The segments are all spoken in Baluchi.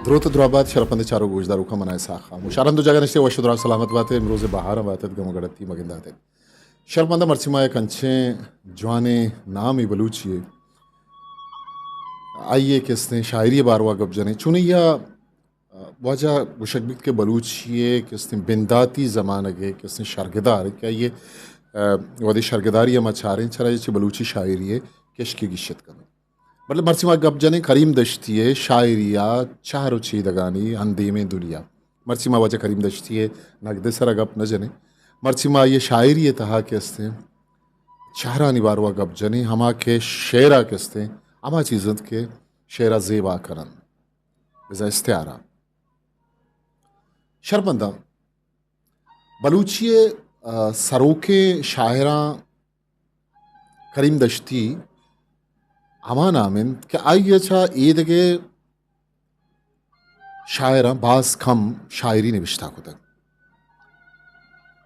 دروت ءُ دراہ بات شرپمندیں چاروک ءُ گوشداروکاں، من آں اسحاق خاموش۔ ہر ہند ءُ جاگہ نشتگ ئے وش ءُ دراہ سلامت بات ئے، امروز ءِ بہاراں بات ات، گم ءُ گڑتی مہ گندات ئے۔ شرپمنداں مرچی ما یک انچیں جوانیں نامے بلوچی ءِ، آئی ءِ کہ استیں شاعری ءِ باروا گپ جنیں۔ چونیا واجہ گوشگ بیت کہ بلوچی ءِ کہ استیں بنداتی زمانگ ءِ کہ استیں شرگدار کہ آئی ءِ، آ، وھدے شرگداری ءَ ما چاریں، چرا چہ بلوچی شاعری ءِ کشکے گیشت کنت۔ بلے مرچی ما گپ جنیں کریم دشتی ءِ شاعری ءِ چہر ءُ چیدگانی اندیمیں دنیا۔ مرچی ما واجہ کریم دشتی ءِ نگد ءِ سرا گپ نہ جنیں۔ مرچی ما آئی ءِ شاعری ءِ تہا کہ استیں چہرانی باروا گپ جنیں، ہما کہ شعر ءَ کہ استیں ہما چیز انت کہ شعر ءَ زیبا کن انت، بزاں استعارہ۔ شرپمنداں بلوچی ءِ، آ، سروکیں شاعراں کریم دشتی ہما نام انت کہ آئی ءَ چہ ایدگہ شاعراں باز کم شاعری نبشتہ کتگ۔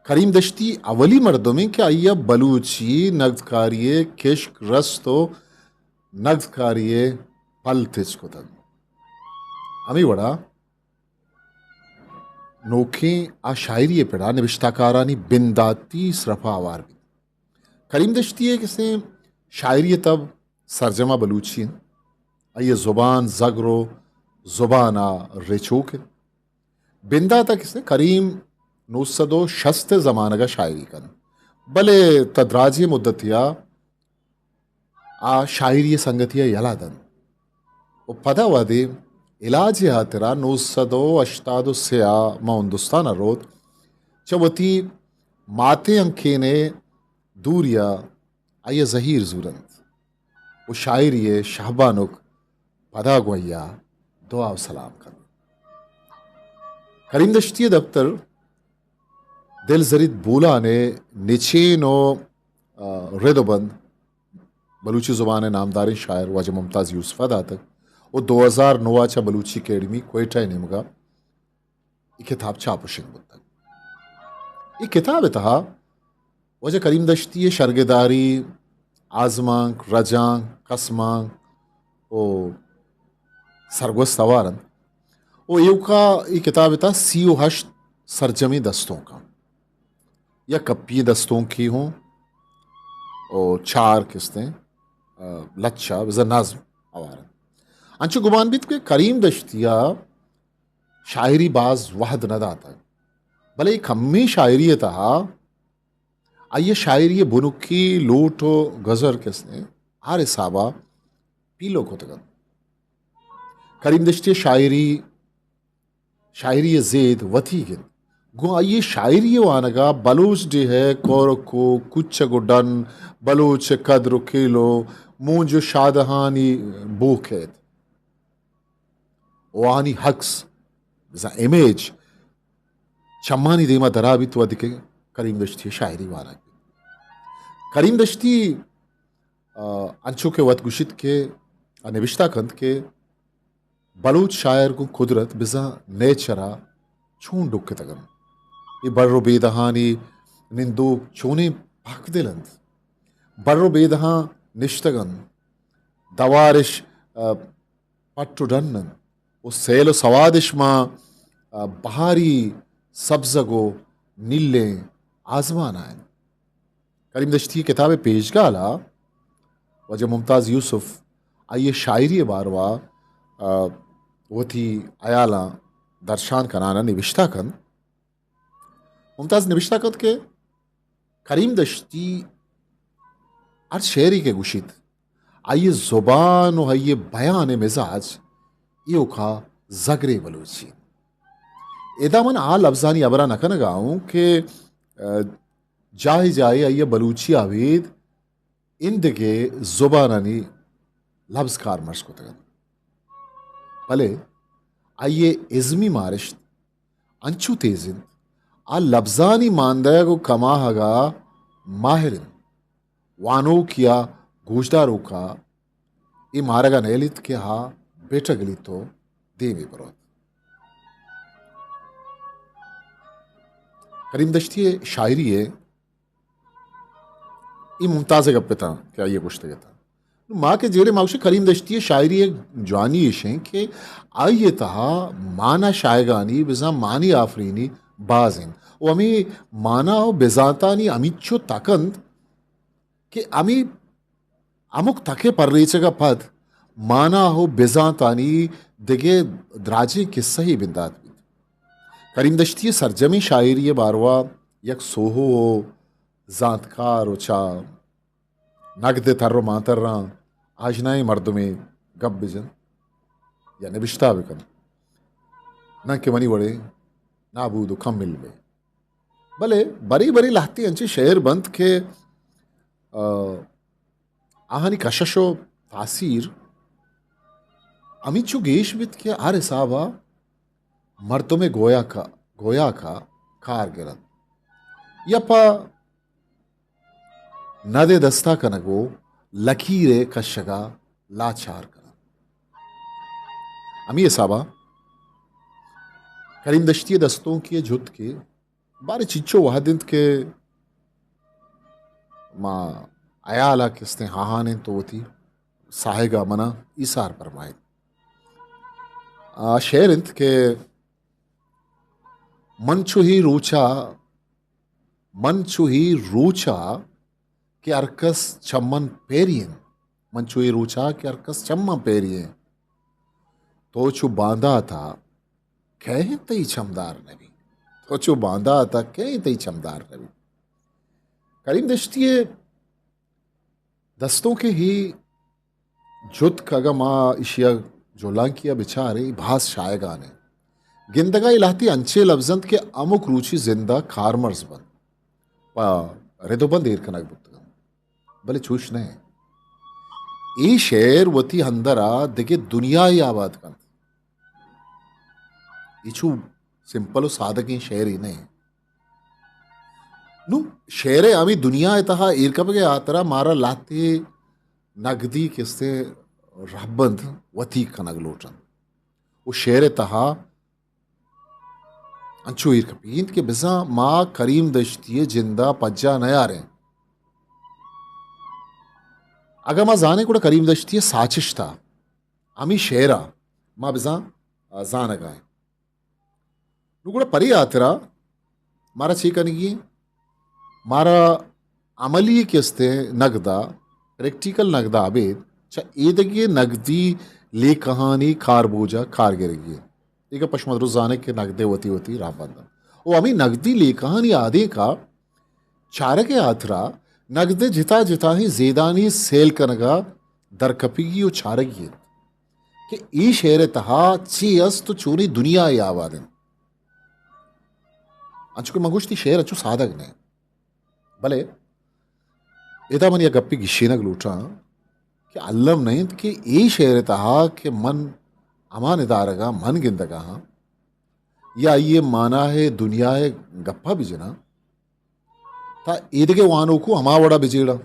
کریم دشتی اولی مردم انت کہ آئی ءَ بلوچی نگدکاری ءِ کشک رست ءُ نگدکاری ءِ پل تچک کتگ۔ ہمے وڑا نوکیں آ شاعری ءِ پڑا نبشتہ کارانی بنداتی سرپا ہوار بیت۔ کریم دشتی ءِ کہ استیں شاعری ءِ تب سرجما بلوچی انت۔ آئی ءِ زبان زگر ءُ زبان ءَ رچوک انت۔ بندات ءَ کہ استیں کریم نو سد ءُ شست ءِ زمانگ ءَ شاعری کنت، بلے تا دراجیں مدتے ءَ آ شاعری ءِ سنگتی ءَ یلہ دنت ءُ پدا وھدے علاج ءِ ہاترا نو سد ءُ ہشتاد ءُ سے ءَ ماں ہندوستان ءَ روت، چہ وتی ماتیں ہنکین ءِ دوری ءَ آئی ءَ زہیر زورنت ءُ شاعری ءِ شہبانک پدا گوں آئی ءَ دعا ءُ سلام کنت۔ کریم دشتی ءِ دپتر دل زریت بولان ءِ نچین ءُ، آ، رد ءُ بند بلوچی زبان ءِ نامداریں شاعر واجہ ممتاز یوسف ءَ داتگ ءُ دو ہزار نو ءَ چہ بلوچی اکیڈمی کوئٹہ ءِ نیمگ ءَ اے کتاب چاپ ءُ شنگ بوتگ۔ اے کتاب ءِ تہا واجہ کریم دشتی ءِ شرگداری، آزمانک، رجانک، کسمانک ءُ سرگوست ہوار انت ءُ ایوکا اے کتاب ءِ تہا سی ءُ ہشت سرجمیں دستونکاں، یک کپی دستونکے ہوں ءُ چار کہ استیں، آ، لچہ بزاں نظم ہوار انت۔ انچو گمان بیت کہ کریم دشتی ءَ شاعری باز وہد نہ داتگ، بلے اے کمیں شاعری ءِ تہا آئی ءِ شاعری ءِ بنکی لوٹ ءُ گزر کہ استیں ہر حساب ءَ پیلو کتگ انت۔ کریم دشتی ءِ شاعری، شاعری ءِ زید وتیگ انت۔ گوں آئی ءِ شاعری ءِ وانگ ءَ بلوچ ڈیھ ءِ کورک ءُ کوچگ ءُ ڈن، بلوچ ءِ کدر ءُ کیل ءُ مونج ءُ شادہانی بو کئیت ءُ آہانی عکس، بزاں امیج، چمانی دیما درا بیت وھدے کہ کریم دشتی ءِ شاعری وانگ بیت۔ کریم دشتی، آ، انچو کہ وت گوشیت کہ، آ، نبشتہ کنت کہ بلوچ شاعر گوں قدرت بزاں نیچر ءَ چون ڈکتگ انت۔ اے بر ءُ بیدہانی نندوک چونیں پاک دل انت۔ بر ءُ بیدہاں نشتگ انت۔ دوارش، آ، پٹ ءُ ڈن انت ءُ سیل ءُ سوادش ماں، آ، بہاری سبزگ ءُ نیلیں آزمان ءَ انت۔ کریم دشتی ءِ کتاب ءِ پیشگال ءَ واجہ ممتاز یوسف آئی ءِ شاعری ءِ باروا، آ، وتی ہیالاں درشان کنان ءَ نبشتہ کنت۔ ممتاز نبشتہ کنت کہ کریم دشتی ہر شعرے کہ گوشیت، آئی ءِ زبان ءُ آئی ءِ بیان ءِ مزاج ایوکا زگرے بلوچی انت۔ ادا من آ لبزانی ہبرا نہ کنگا اوں کہ، آ، جاہے جاہے آئی ءَ بلوچی ءَ ابید ایندگہ زبانانی لبز کارمرز کتگ انت، بلے آئی ءِ ازمی مارشت انچو تیز انت، آ لبزانی مان دئیگ ءُ کماہگ ءَ ماہر انت۔ وانوک یا گوشداروک ءَ اے مارگ ءَ نئیلیت کہ آ بیٹگ لیت ءُ دیمی بروت۔ کریم دشتی ءِ شاعری ءِ اے ممتازیں گپ اتاں کہ آئی ءَ گوشتگ اتاں۔ ما کہ جیڑے ما گوشیں کریم دشتی ءِ شاعری ءِ جوانی ایش انت کہ آئی ءِ تہا مانا شاہگانی بزاں مانی آفرینی باز انت و ہمے مانا و بزانتانی ہمیچو تک انت کہ ہمے ہمک تک ءِ پریچگ ءَ پد مانا و بزانتانی دگہ دراجیں کسہ یے بندات بیت۔ کریم دشتی ءِ سرجمیں شاعری ءِ باروا یک سوہو و زانتکار و چہ نگد ءِ تر و ماتراں آژنائیں مردمے گپ بجنت یا نبشتہ بکنت، ناں کہ منی وڑیں نابود و کم علمے۔ بلے برے برے لہتے انچیں شعر بنت کہ، آ، آہانی کشش و تاثیر ہمینچو گیش بیت کہ ہر حساب ءَ مردم ءِ گویاک ءَ، گویاک ءَ کار گرنت یا پہ ندے دستا کنگ و لکیر ءِ کشگ ءَ لاچار کننت۔ ہمے حساب ءَ کریم دشتی ءِ دستونکی ءِ جھد کہ بارے چنچو وہد انت کہ ما ہیال ءَ کستیں ہاہان انت و وتی ساہگ ءَ منا ایسار پرمائیت۔ آ شعر انت کہ من چو ہی روچا، من چو ہی روچا کہ ہر کس چمن پیری انت۔ من چو ہی روچا کہ ہر کس چمن پیری انت۔ تو چو بانداتا کئے تئی چمدار نبی۔ تو چو بانداتا کئے تئی چمدار نبی۔ کریم دشتی ءِ دستونک ءِ ہی جھد کہ اگاں ما ایشی ءَ جولانکی ءَ بچاریں، باز شاہگان انت۔ گندگ ءَ اے لہتے انچیں لبز انت کہ ہمک روچی زند ءَ کارمرز بنت، پہ رد و بند ایر کنگ بوتگ انت۔ بلے چوش نہ انت۔ اے شعر وتی اندر ءَ دگہ دنیاے آباد کنت۔ اے چو سمپل و سادگیں شعرے نہ انت۔ نوں شعر ءِ ہمے دنیا ءِ تہا ایر کپگ ءِ ہاترا مارا لہتے نگدی کسے رہبند وتی کنگ لوٹ انت۔ و شعر ءِ تہا انچو ایر کپی انت کہ بزاں ما کریم دشتی ءِ جند ءَ پجا نیاریں۔ اگاں ما زانیں گڑا کریم دشتی ءِ ساچشت ءَ، ہمے شعر ءَ ما بزاں زانگ ءَ ایں۔ نوں گڑا پرے ہاترا مارا چے کنگی انت؟ مارا عملی کستیں نگدا، پریکٹیکل نگدا ابید چہ ایدگہ نگدی لیکہانی کار بوجا کار گرگی انت۔ اے گپ ءَ شما درست زانے کہ نگدے وتی وتی راہ بند انت۔ او ہمے نگدی لیکہانی آدینکا چارگ ءِ ہاترا نگدے جتا جتاہیں زیدانی سیل کنگا درکپگی و چارگی انت کہ اے شعر ءِ تہا چے است و چونیں دنیاے آباد انت۔ انچو کہ من گوشتی، شعر انچو سادگ نہ انت۔ بلے ادا من یک گپے گشینگ لوٹاں کہ الم نہ انت کہ اے شعر ءِ تہا کہ من ہما ندارگاں من گندگا ہاں یا آئی ءِ مانا ءِ دنیا ءِ گپا بجناں، تا ایدگہ وانوکو ہما وڑا بجیڑاں۔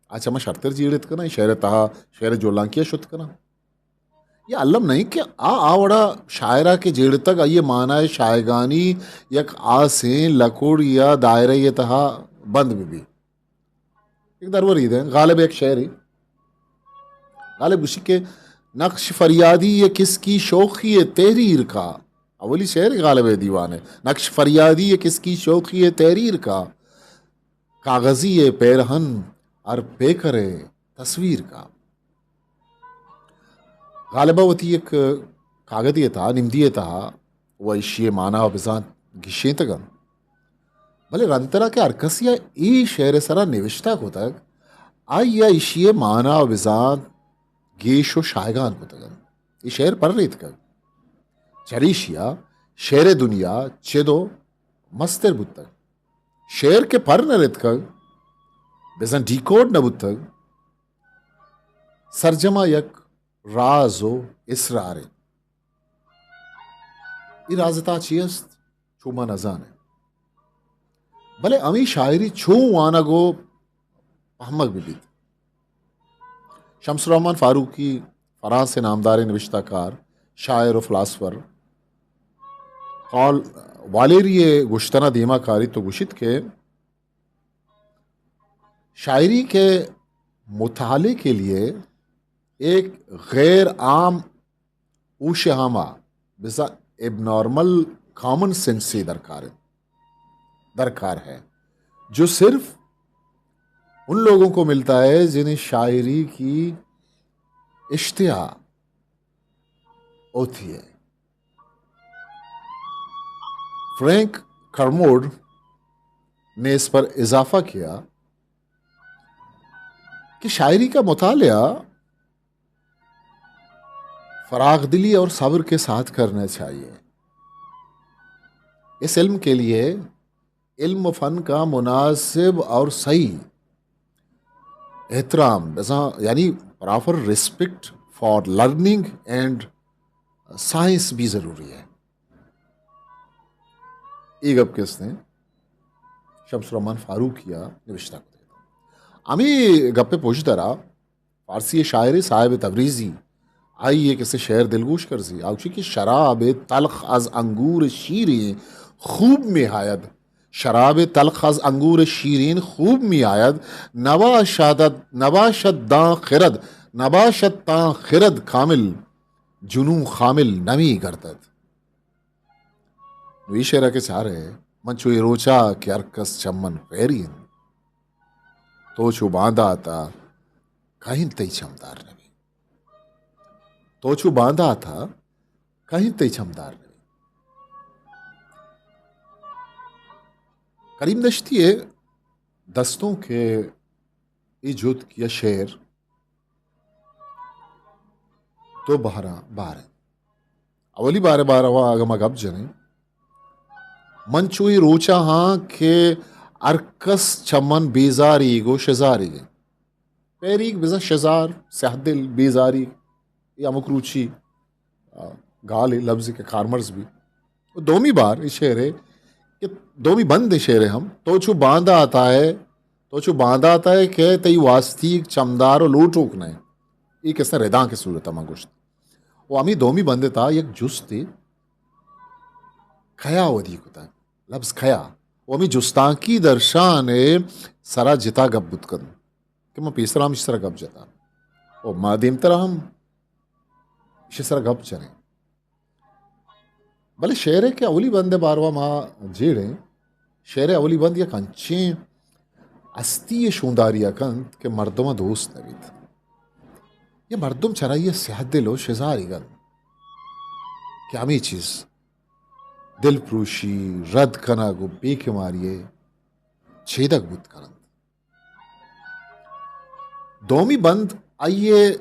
آ چہ من شرتر جیڑت کناں، شعر ءِ تہا شعر ءِ جولانکی ءَ شت کناں۔ یا الم نہ انت کہ آ، آ وڑا شاعرا کہ جیڑتگ، آئی ءِ مانا ءِ شاہگانی یک آسیں لکڑ یا دائرہ ءِ تہا بند بہ بی۔ یک دروری دیں، غالب ءِ یک شعرے۔ غالب گوشی کہ نقش فریادی یہ کس کی شوخی ہے تحریر کا۔ اولی شعر غالب ءِ دیوان ءِ۔ نقش فریادی یہ کس کی شوخی ہے تحریر کا۔ کاغذی ہے پیرہن ہر پیکر ہے تصویر کا۔ غالب ءَ وتی یک کاگدے ءِ تہا، نمدی ءِ تہا و ایشی ءِ مانا و بزانت گشینتگ انت۔ بلے رندترا کہ ہر کسی ءَ اے شعر ءِ سرا نوشتہ کتگ، آئی ءَ ایشی ءِ مانا و بزانت گیش و شاہگان کتگ انت۔ اے شعر پر ریتکگ۔ چریشی ءَ شعر ءِ دنیا چد و مستر بوتگ۔ شعر کہ پر نہ رتکگ، بزاں ڈیکوڈ نہ بوتگ، سرجما یک راز و اسرارے۔ اے راز ءِ تہا چی است؟ چو ما نزانیں۔ بلے ہمے شاعری چو وانگ و پہمگ بہ بیت۔ شمس الرحمن فاروقی، فرانس ءِ نامداریں نبشتہ کار، شاعر و فلاسفر، پال والیری ءِ گوشتنا دیما کاریت و گوشیت کہ شاعری کہ مطالعے کے لیے ایک غیر عام ہوش ہامہ، بزاں ایب نارمل کامن سینس درکار ہے، درکار ہے، جو صرف ان لوگوں کو ملتا ہے جنہیں شاعری کی اشتہا ہوتی ہے۔ فرینک کرموڈ نے اس پر اضافہ کیا کہ شاعری کا مطالعہ فراخ دلی اور صبر کے ساتھ کرنا چاہیے۔ اس علم کے لیے علم و فن کا مناسب اور صحیح احترام، بزاں یعنی proper respect for learning and science بھی ضروری ہے۔ اے گپ کہ است ایں شمس الرحمن فاروقی ءَ نبشتہ کتگ۔ ہمے گپ ءِ پژدر ءَ فارسی شاعر صاحب تبریزی، آئی ءِ یک شعر دلگوش کرزی۔ آ گوشی کہ شراب تلخ از انگور شیرین خوب می‌آید، شراب تلخ از انگور شیرین خوب می‌آید، نباشد، نباشد داں خرد، نباشد تاں خرد کامل، جنون خامل نمی‌گردد۔ نوں اے شعر ءَ کہ چارئے، من چو اے روچ ءَ کہ ہر کس چہ من پیری انت، تو چو باندات ءَ کئے انت تئی چمدار نبی۔ تو چو باندات ءَ کئے انت تئی چمدار نبی۔ کریم دشتی ءِ دستونک ءِ اے جوتک یا شعر دو بہراں بار انت۔ اولی بار ءِ باروا اگاں ما گپ جنیں، من چو اے روچ ءَ ہاں کہ ہر کس چہ من بیزاریگ و شزاریگ انت۔ پیریگ بزاں شزار، سیاہ دل، بیزاریگ، اے ہمک روچی، آ، گالے لبزے کہ کارمرز بی۔ و دومی بار اے شعر ءِ کہ دومی بند اے شعر ءِ ہم، تو چو باندات ءَ ئے، تو چو باندات ءَ ئے کہ تئی واستی چمدار و لوٹوک نہ انت۔ اے کسے ردانک ءِ صورت ءَ من گوشت۔ و ہمے دومی بند ءِ تہا یک جستے کیا ودی کتگ، لبز کیا۔ و ہمے جستانکی درشان ءِ سرا جتا گپ بوت کنت کہ من پیسرا ہم ایشی سرا گپ جتا۔ و ما دیمترا ہم ایشی سرا گپ جنیں۔ بلے شعر ءِ کہ اولی بند ءِ باروا ما جیڑیں، شعر ءِ اولی بند یک انچیں ہستی ءِ شونداری ءَ کنت کہ مردم ءَ دوست نہ بیت۔ یا مردم چرائی ءَ سیاہ دل و شزاریگ انت کہ ہمے چیز دل پروشی، رد کنگ و بے کماری ءِ چیدگ بوت کننت۔ دومی بند آئی ءِ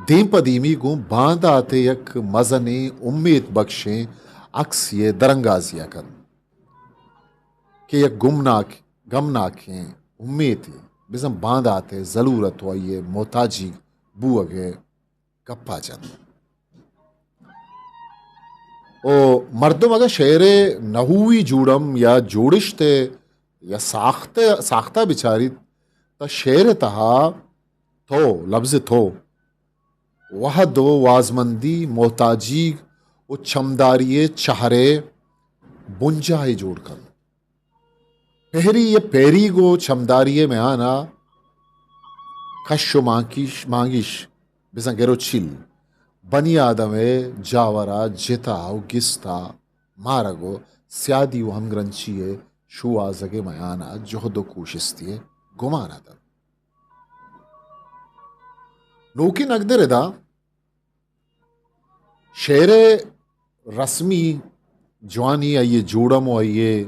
دیم پہ دیمی گوں باندات ءِ یک مزنیں امیت بکشیں عکسے ءِ درانگازی ءَ کنت کہ یک گمناک، گمناکیں امیتے بزاں باندات ءِ زلورت و آئی ءِ محتاجی بوگ ءِ گپا جنت۔ و مردم اگاں شعر ءِ نحوی جوڑم یا جوڑشت ءِ یا ساخت، ساختہ بچاریت، تہ شعر ءِ تہا تو، لبز تو، وہد و وازمندی، محتاجیگ و چمداری ءِ چہرے بنجاہے جوڑ کنت۔ پہری یا پیریگ و چمداری ءِ میان ءَ کش و مانکیش، مانگیش، بزاں گر و چیل، بنی آدم ءِ جاور ءَ جتا و گستا مارگ و سیادی و ہمگرنچی ءِ شوہازگ ءِ میان ءَ جہد و کوشستی ءِ گمان ءَ دنت۔ نوکیں نگد ءِ ردا شعر ءِ رسمی جوانی، آئی ءِ جوڑم و آئی ءِ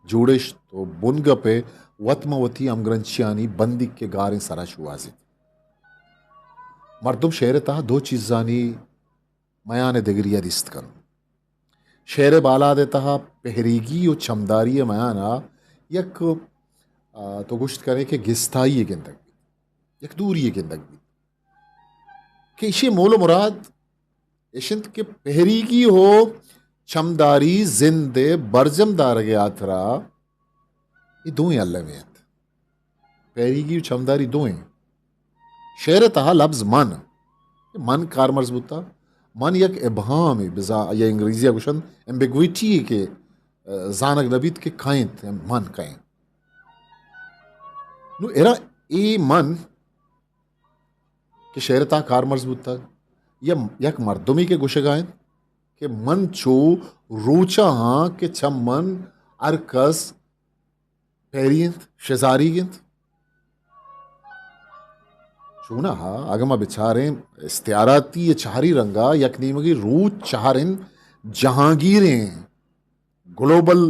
جوڑشت و بنگپ ءِ وت ماں وتی ہمگرنچیانی بندیک ءِ گاریں سرا شوہازیت۔ مردم شعر ءِ تہا دو چیزانی میان ءَ دگری ءَ دیست کنت۔ شعر ءِ بالاد ءِ تہا پہریگی و چمداری ءِ میان ءَ یک، آ، تو گوشت کنے کہ گستائی ءِ گندگ بیت، یک دوری ءِ گندگ بیت کہ ایشی مول و مراد اش انت کہ پہریگی و چمداری زند ءِ برجم دارگ ءِ ہاترا اے دوئیں المی انت۔ پہریگی و چمداری دوئیں۔ شعر ءِ تہا لبز من، من کارمرز بوتا۔ من یک ابہامے، بزاں یا انگریزی ءَ گوشنت ایمبیگویٹی یے کہ، آ، زانگ نہ بیت کہ کئے انت، من کئے انت۔ نوں ادا اے من کہ شعر ءِ تہا کارمرز بوتگ، یا یک مردمے کہ گوشگا انت کہ من چو روچا ہاں کہ چہ من ہر کس پیری انت، شزاریگ انت۔ چوناہا اگاں ما بچاریں استعاراتی ءُ چہری رنگا، یک نیمگی روچ چہر انت، جہانگیریں گلوبل،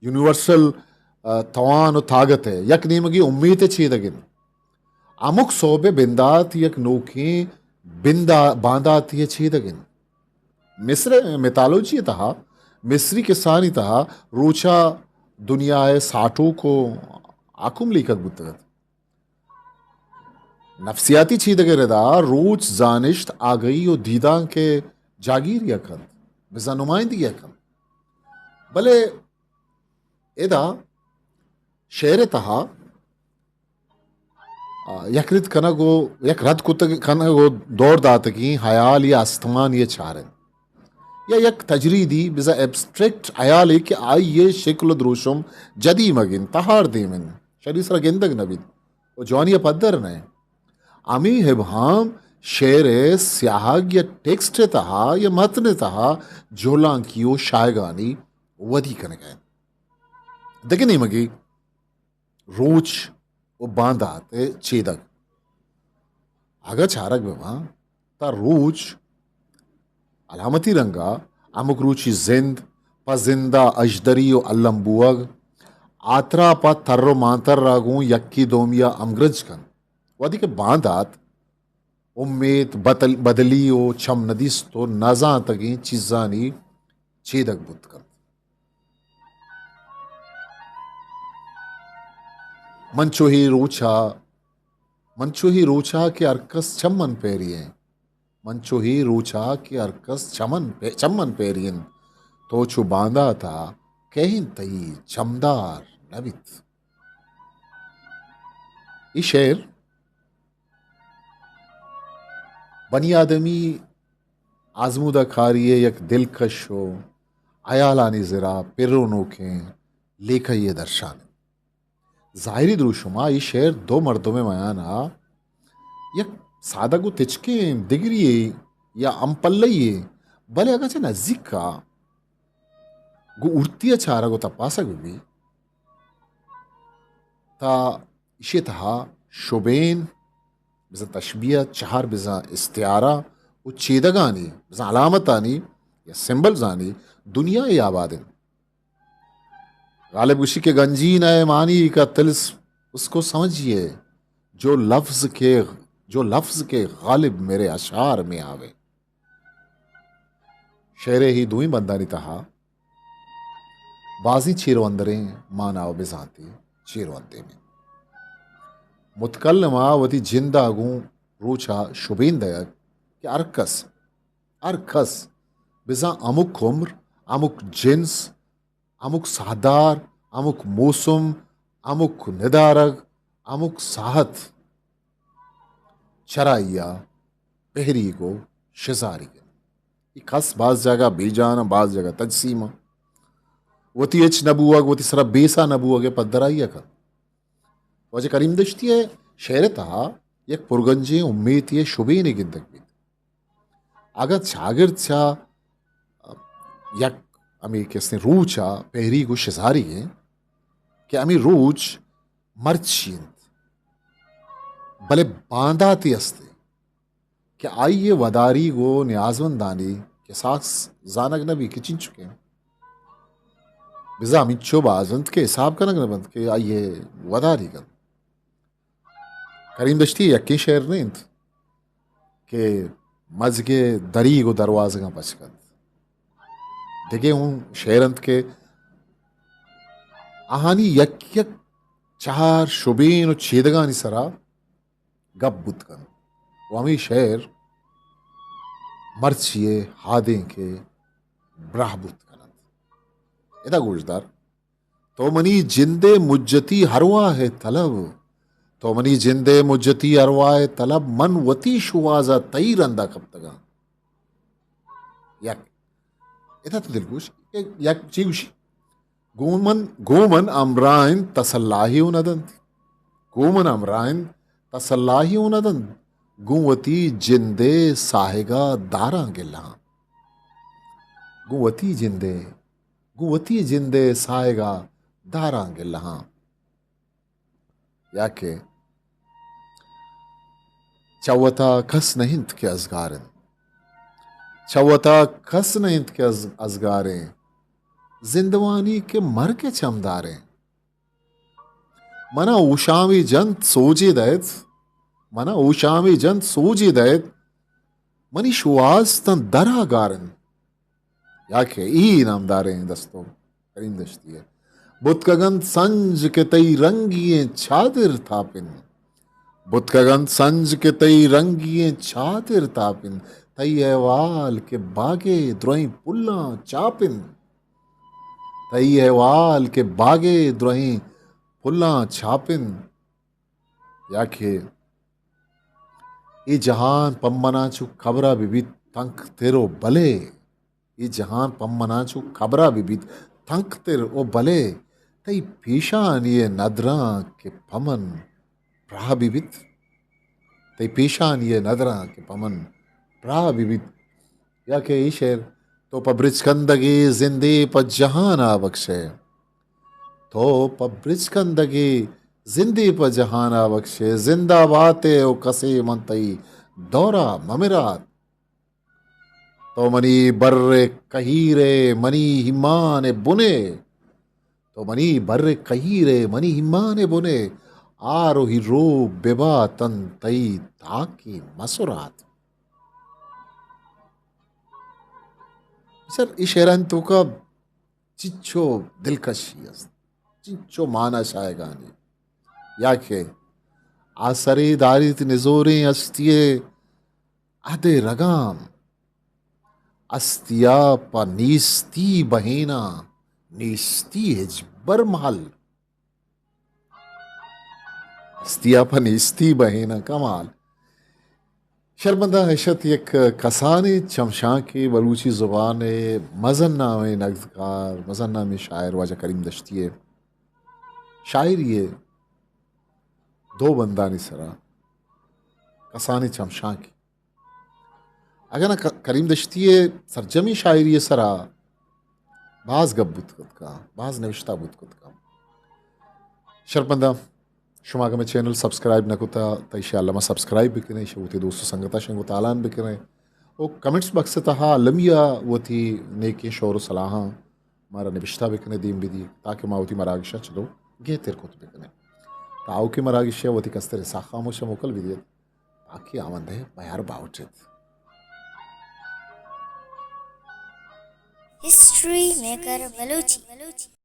یونیورسل، آ، توان و تاگت ءِ یک نیمگی امیت ءِ چیدگ انت۔ ہمک سہب ءِ بندات یک نوکیں بندا-، بانداتے ءِ چیدگ انت۔ مصر ءِ میتالوجی ءِ تہا، مصری کسہانی تہا روچا دنیا ءِ ساٹوک و حاکم لیکگ بوتگ ات۔ نفسیاتی چیدگ ءِ ردا روچ زانشت، آگہی و دیدانک ءِ جاگیری ءَ کنت، بزاں نمائندگی ءَ کنت۔ بلے ادا شعر ءِ تہا، آ، یک رد کنگ و یک رد کتگ کنگ و دور داتگیں ہیال یا استمانے ءَ چاریں، یا یک تجریدی بزاں ایبسٹریکٹ ہیالے کہ آئی ءِ شکل و دروشم جدیمگ انت، تہار دیم انت، شری سرا گندگ نہ بیت و جوانی ءَ پدر نہ انت۔ ہمے ابہام شعر ءِ سیاہگ یا ٹیکسٹ ءِ تہا یا متن ءِ تہا جہلانکی و شاہگانی ودی کنگ ءَ انت۔ دگہ نیمگے روچ و باندات ءِ چیدگ۔ اگاں چارگ بہ باں، تہ روچ علامتی رنگا ہمک روچی زند، پہ زندا اژدری و الم بوگ، آتراپا تر و مانتر را گوں یکے دومیا ہمگرنچ کنت۔ وہدے کہ باندات امیت، بتل-، بدلی و چم ندیست و نزانتگیں چیزانی چیدگ بوت کنت۔ من چوہی روچا، من چوہی روچا کہ ہر کس چمن پیری ایں۔ من چوہی روچا کہ ہر کس چمن پہ-، چمن پیری انت۔ تو چو بانداتا کہیں تئی چمدار نہ بیت۔ اے شعر بنی آدمی آزمودہ کاری ءِ یک دلکش و ہیالانی زرا پر و نوکیں لیکہی ءِ درشان انت۔ ظاہری دروشما اے شعر دو مردمے میانا یک سادگ و تچکیں دگری یے یا ہمپلہ یے، بلے اگاں چہ نزیکا گوں ہورتی ءَ چارگ و تپاسگ بہ بیت، تہ ایشی ءِ تہا شبین، بزاں تشبیہ، چہر بزاں استعارہ و چیدگانی، بزاں علامتانی یا سمبلزانی دنیائے آباد انت۔ غالب گوشی کہ گنجین ہے معنی کا طلسم اس کو سمجھیے، جو لفظ کے، جو لفظ کے غالب میرے اشعار میں آوے۔ شعر ءِ اے دوئیں بندانی تہا بازیں چیر و اندریں مانا و بزانتے چیر و اندیم انت۔ متکلم ءَ وتی جند ءَ گوں روچ ءَ شبین دئیگ کہ ہر کس، ہر کس بزاں ہمک عمر، ہمک جنس، ہمک ساہدار، ہمک موسم، ہمک ندارگ، ہمک ساہت چرائی ءَ پہریگ و شزاریگ انت۔ اے کس باز جاگہ بے جان انت، باز جاگہ تجسیم انت۔ وتی ہچ نہ بوگ، وتی سرا بیسا نہ بوگ ءِ پدرائی ءَ کنت۔ واجہ کریم دشتی ءِ شعر ءِ تہا یک پرگنجیں امیتے ءِ شبینے گندگ بیت۔ اگاں چاگرد چہ یک ہمے کسیں روچ ءَ پہریگ و شزاریگ انت کہ ہمے روچ مرچی انت، بلے بانداتے است انت کہ آئی ءِ وداریگ و نیازمندانی کساس زانگ نہ بیت کہ چنچکیں، بزاں ہمینچو باز انت کہ حساب کنگ نہ بنت کہ آئی ءِ وداریگ انت۔ کریم دشتی یکیں شعر نہ انت کہ مزگ ءِ دریگ و دروازگاں پچ کنت۔ دگہ اوں شعر انت کہ آہانی یک یک چہر، شبین و چیدگانی سرا گپ بوت کنت و ہمے شعر مرچی ءِ ہادینک ءِ براہ بوت کنت۔ ادا گوشدار۔ تو منی جند ءِ مجتی ارواہ ءِ طلب، تو منی جند ءِ مجتی ارواہ ءِ طلب، من وتی شوہاز ءَ تئی رند ءَ کپتگاں۔ یک، ادا تو دلگوش، یک چی گوشی؟ گوں من، گوں من ہمراہ انت تسلاہے و نہ دنت۔ گوں من ہمراہ انت، تسلاہی اوں نہ دنت، گوں وتی جندے ساہگا داراں گلہاں۔ گوں وتی جندے، گوں وتی جندے ساہگا داراں گلہاں۔ یا کہ چہ وتا کس نہ انت کہ ازگار انت، چہ وتا کس نہ انت کہ از-، ازگاریں، زندوانی کہ مرگ ء چمداریں۔ منا اوشامی جنت سوجے دئیت، منا اوشامی جنت سوجے دئیت، منی شوہاز تاں درا گار انت۔ یا کہ ای نامداریں دستونک کریم دشتی ء۔ بتکگ انت سنج کہ تئی رنگی ایں چادر تاپن، بتکگ انت سنج کہ تئی رنگی ایں چادر تاپن، تئی احوال کہ باگے درہیں پلاں چاپن، تئی احوال کہ باگے درہیں پلاں چاپن۔ یا کہ اے جہان پمناں چو قبرا بہ بیت تنک تر و بلے، اے جہان پمناں چو قبرا بہ بیت تنک تر و بلے، تئی پیشانی ء ندراں کہ پمن پراہ بہ بیت، تئی پیشانی ء ندراں کہ پمن پراہ بہ بیت۔ یا کہ اے شعر، تو پہ برچکندگے زندے پہ جہانا بخشئے، تو پہ برچکندگے زندے پہ جہانا بخشئے، زندہ باتئے و کسے من تئی دورا ممرات۔ تو منی بر کہیرئے منی ایمان بنے، تو منی بر کہیرئے منی ایمان بنے، آروہی رو بباتن تئی تاکی مسرات۔ سر، اے شعرانی توکا چنچو دلکشی است، چنچو مانا شاہگانی۔ یا کہ آسرے داریت نزوریں ہستی ء عہد ء رگام، ہستیا پہ نیستی بہیناں، نیستی ہچبر محل۔ ہستیا پہ نیستی بہیناں، کمال۔ شرمندہ، اشت یک کسانیں چمشانکے بلوچی زبان ء مزن نامیں نگدکار، مزن نامیں شاعر واجہ کریم دشتی ء شاعری ء دو بندانی سرا کسانیں چمشانکے۔ اگاں نہ ک-، کریم دشتی ء سرجمیں شاعری ء سرا باز گپ بوت کت کاں، باز نوشتہ بوت کت کاں۔ شرپندہ، شما اگاں مئے چینل سبسکرائب نہ کتا، تہ ایشی ء الما سبسکرائب بکنے، ایشی ء وتی دوست و سنگتا شنگ و تالان بکنے۔ و کمنٹس باکس ء تہا المی ء وتی نیکیں شور و صلاحاں مارا نبشتہ بکنے، دیم بدی، تاکہ ما وتی مراگشاں چدو گہتر کت بکنیں۔ تا آؤکیں مراگشے ء وتی کستریں ساہ خاموش ء موکل بدیت۔ باقی آوندہ ء میار باوٹ ایت۔ History maker Balochi.